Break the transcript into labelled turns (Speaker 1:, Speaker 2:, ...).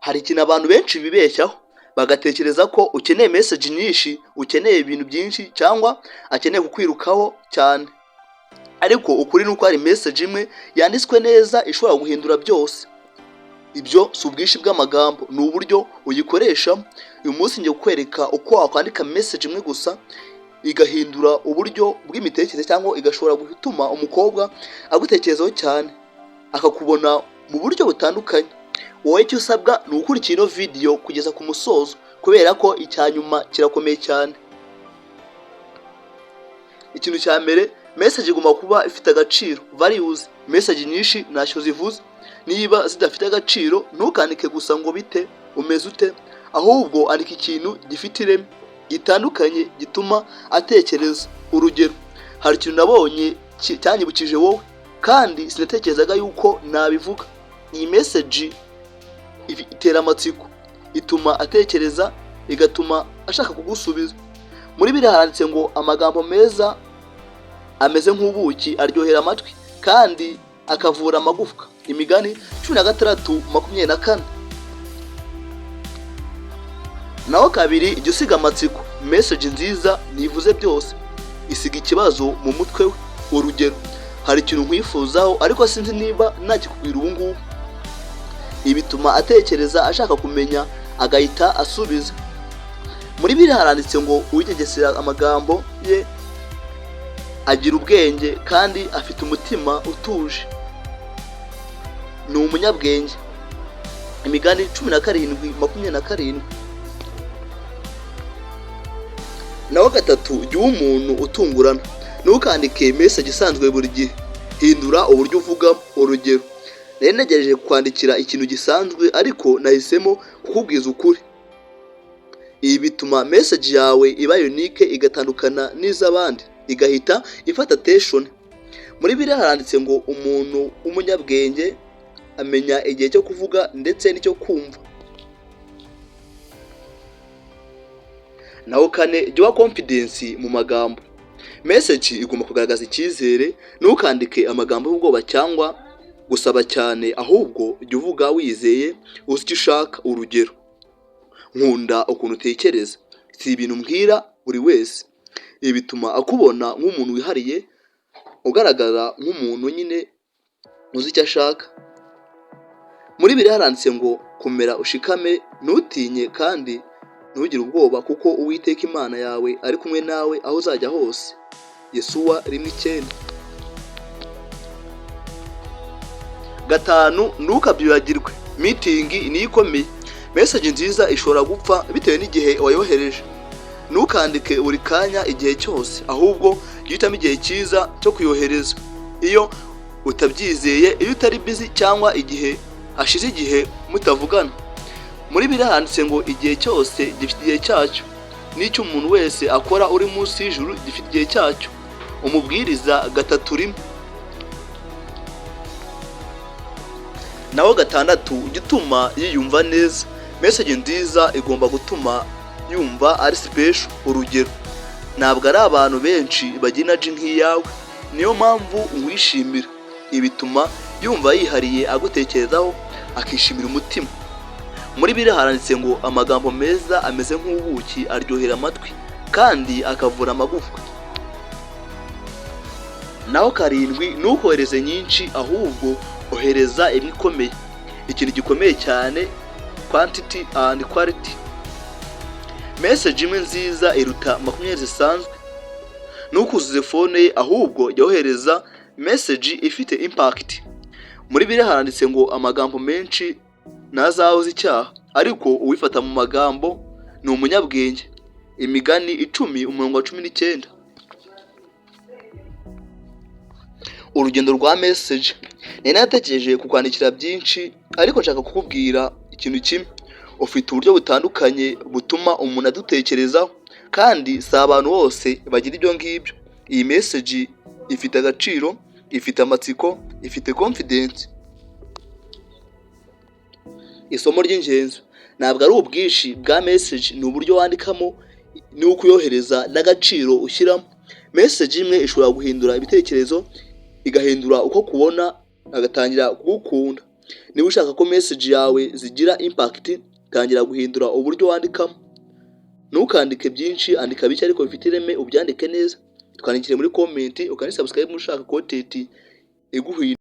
Speaker 1: Hari ikintu abantu benshi bibeshyaho, bagatekereza ko ukeneye message nyinshi, ukeneye ibintu byinshi cyangwa akeneye kukwirukaho cyane. Ariko ukuri ni uko hari message imwe yanditswe neza ishobora guhindura byose. Ibyo si ubwinshi bw'amagambo, ni uburyo uyikoreshamo. Uyu munsi ngiye kukwereka uko wakwandika message imwe gusa igahindura uburyo bw'imitekerereze, cyangwa igashobora gutuma umukobwa agutekerezaho cyane, akakubona mu buryo butandukanye. Wowe icyo usabwa ni ugukurikira ino video kugeza ku musozo, kubera ko icya nyuma kirakomeye cyane. Ikintu cya mbere, message igomba kuba ifite agaciro, values. Message nyinshi ntacyo zivuze niba zidafite agaciro. Ntukandike gusa ngo "Bite, umeze ute?", ahubwo andika ikintu gifite ireme, gitandukanye, gituma atekereza. Urugero: "Hari ikintu nabonye cyanyibukije wowe, kandi sinatekerezaga yuko nabivuga." Iyi message itera amatsiko, ituma atekereza, igatuma ashaka kugusubiza. Muri biriya handitse ngo amagambo meza ameze nk'ubuki, aryohera amatwi kandi akavura amagufwa. Imigani 16:24. Naho kabiri, jya usiga amatsiko. Message nziza ntivuze byose, isiga ikibazo mu mutwe we. Urugero: "Hari ikintu nkwifuzaho, ariko sinzi niba nakikubwira ubu ngubu." Ibi bituma atekereza, ashaka kumenya, agahita asubiza. Muri biriya haranditse ngo uwigengesera amagambo ye agira ubwenge, kandi afite umutima utuje ni umunyabwenge. Imigani 17:27. Naho gatatu, jya uba umuntu utungurana. Ntukandike message isanzwe buri gihe, hindura uburyo uvugamo. Urugero: "Nari ntegereje kwandikira ikintu gisanzwe, ariko nahisemo kukubwiza ukuri." Ibi bituma message yawe iba unique, igatandukana n'iz'abandi, igahita ifata attention. Muri biriya haranditse ngo umuntu w'umunyabwenge amenya igihe cyo kuvuga ndetse n'icyo kumva. Naho kane, jya uba confidence mu magambo. Message igomba kugaragaza icyizere. Ntukandike amagambo y'ubwoba cyangwa gusaba cyane, ahubwo jya uvuga wizeye, uzi icyo ushaka. Urugero: "Nkunda ukuntu utekereza, si ibintu mbwira buri wese." Ibi bituma akubona nk'umuntu wihariye, ugaragara nk'umuntu nyine uzi icyo ashaka. Muri biriya haranditse ngo komera, ushikame, ntutinye kandi ntugire ubwoba, kuko Uwiteka Imana yawe ari kumwe nawe aho uzajya hose. Yesuwa 1:9. Gatanu, ntukabyibagirwe, meeting niyo ikomeye. Message nziza ishobora gupfa bitewe n'igihe wayohereje. Ntukandike buri kanya, igihe cyose, ahubwo jya uhitamo igihe cyiza cyo kuyohereza: iyo utabyizeye, iyo utari busy, cyangwa igihe hashize igihe mutavugana. Muri biriya handitse ngo igihe cyose gifite igihe cyacyo, n'icyo umuntu wese akora uri munsi y'ijuru gifite igihe cyacyo. Umubwiriza 3:1. Naho gatandatu, jya utuma yiyumva neza. Message nziza igomba gutuma yumva ari special. Urugero: "Ntabwo ari abantu benshi bagira energy nk'iyawe, niyo mpamvu nkwishimira." Ibi bituma yumva yihariye, agutekerezaho, akishimira umutima. Muri biriya haranditse ngo amagambo meza ameze nk'ubuki, aryohera amatwi kandi akavura amagufwa. Naho karindwi, ntukohereze nyinshi, ahubwo ohereza imwe ikomeye. Ikintu gikomeye cyane, quantity and quality. Message imwe nziza iruta 20 zisanzwe. Ntukuzuze phone ye, ahubwo jya wohereza message ifite impact. Muri biriya haranditse ngo amagambo menshi ntazahuza icyaha, ariko uwifata mu magambo ni umunyabwenge. Imigani 10 umurongo wa 19. Urugendo rwa message. Nari natekereje kukwandikira byinshi, ariko nshaka kukubwira ikintu kimwe: ufite uburyo butandukanye butuma umuntu adutekerezaho, kandi si abantu bose bagira ibyo ngibyo. Iyi message ifite agaciro, ifite amatsiko, ifite confidence. Isomo ry'ingenzi: ntabwo ari ubwinshi bwa message, ni uburyo wandikamo n'uko uyohereza n'agaciro ushyiramo. Message imwe ishobora guhindura ibitekerezo, igahindura uko kubona, agatangira kugukunda. Niba ushaka ko message yawe zigira impact, tangira guhindura uburyo wandikamo. Ntukandike byinshi, andika bike ariko bifite ireme, ubyandike neza. Twandikire muri comment, ukani subscribe ushaka content iguhindura.